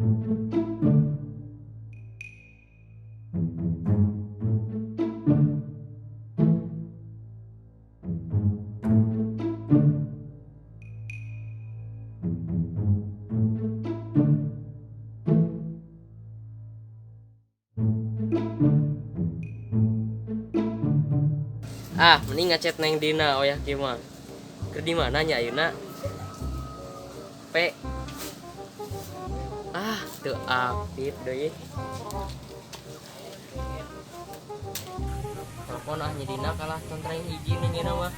Ah, mending ngechat Neng Dina, oh ya gimana? Keur di mana nya ayeuna? P. Ah, teu aktif deui. Telepon ah Nyi Dina kalah contreng hiji ning ieu mah.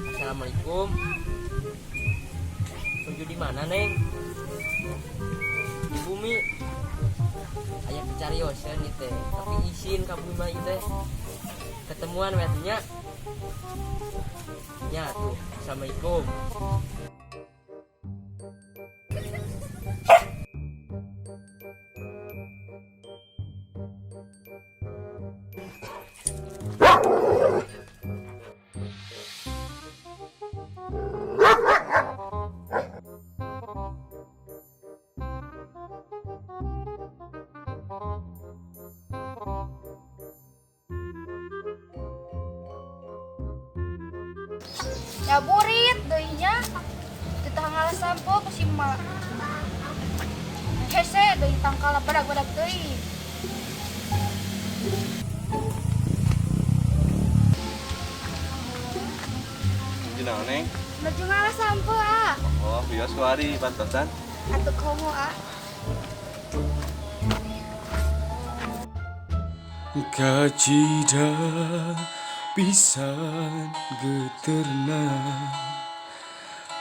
Assalamualaikum. Nuju di mana, Neng? Di bumi. Aya kecarioseun ieu teh, tapi isin ka bumi mah ieu teh. Ketemuan we atuh nya. Ya tuh, assalamualaikum. Ya burit deui nya. Teu ngalah sampo ku si emak. Hese deui tangkal badag-badag teuing. Nuju naon, Neng? Nuju ngalah sampo ah. Oh, bios kuari bantosan. Atuh komo ah. Kacida pisan geterna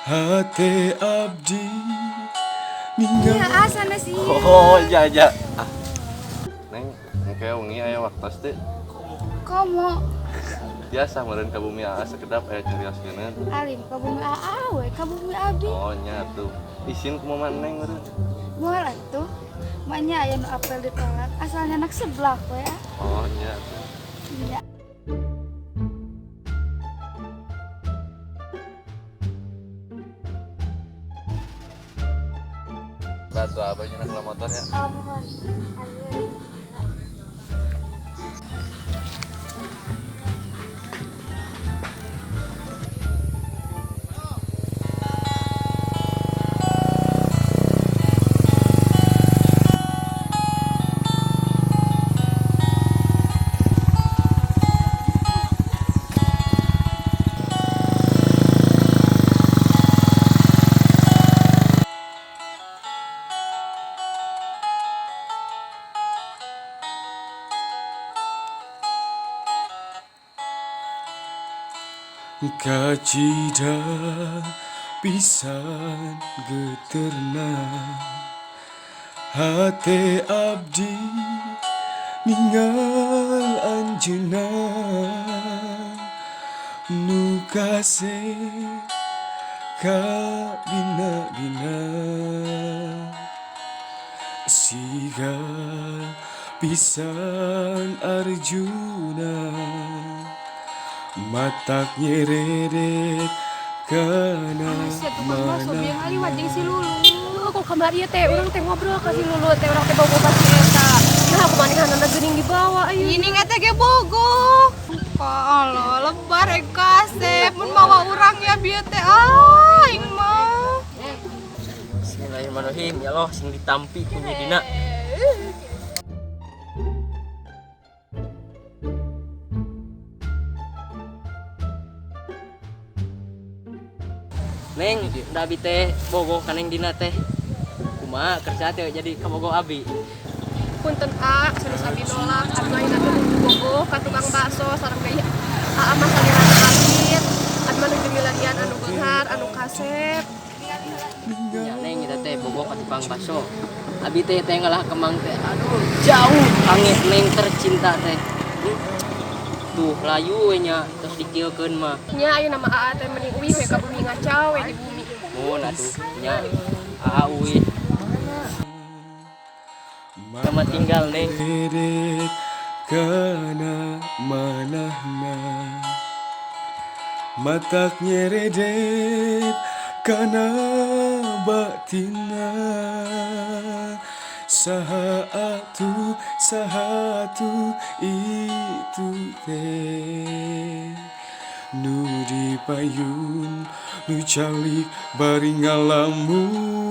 hate abdi ninggal. Ya ah sanes ieu. Oh, iya iya. Ah. Neng, engke wengi aya waktos teu? Komo. Biasa meureun ka bumi aa sekedap aya carioskeun. Alim ka bumi aa we ka bumi abdi. Oh, nya tuh. Isin ku mama Neng meureun. Moal atuh. Maknya aya nu apel ditolak asal nyanak seblak we ah. Oh, nya tuh. Iya. Bantu abah nyenak motor ya. Oh, mohon. Ayo. Kacida pisan geterna hate abdi ninggal anjeunna nu kasih ka bina-bina siga pisan Arjuna matak nyereret kana Sia tukang bakso mana. bieu ngaliwat jeung si Lulu. Kok kamari teh urang teh ngobrol ka si Lulu teh urang teh bogo ka si eta. Nah, aku manehanana geuning dibawa ayeuna. Ini nggak teh bogo. Allah, lebar kasep mun mawa urang ya bieu teh ah aing mah. Bismillahirrahmanirrahim. Ya Allah, sing ditampi ku Nyi Dina. Neng, da abi teh bogoh ka Neng Dina teh. Kumaha kerja teh jadi kabogoh abi? Punten a, sanes abi nolak, abi mah ayeuna teh nuju bogoh ka tukang bakso sareng deui aa mah salirana alit. Abi mah nuju milarian anu beunghar, anu kasep. Ya Neng kita teh bogoh ka tukang bakso. Abi teh teh ngalah kemang teh. Aduh, jauh kangge Neng tercinta teh. Tuh layu we nya terus dikieukeun mah. Nya ayeuna mah aa teh mending uih we ka bumi ngacau we di bumi. Mun atuh nya aa uih. Selamat tinggal Neng. Nyereret kana manahna Matak nyeredet kana batinna. Saha atuh, saha atuh itu teh nu di payun, nu calik bari ngalamun?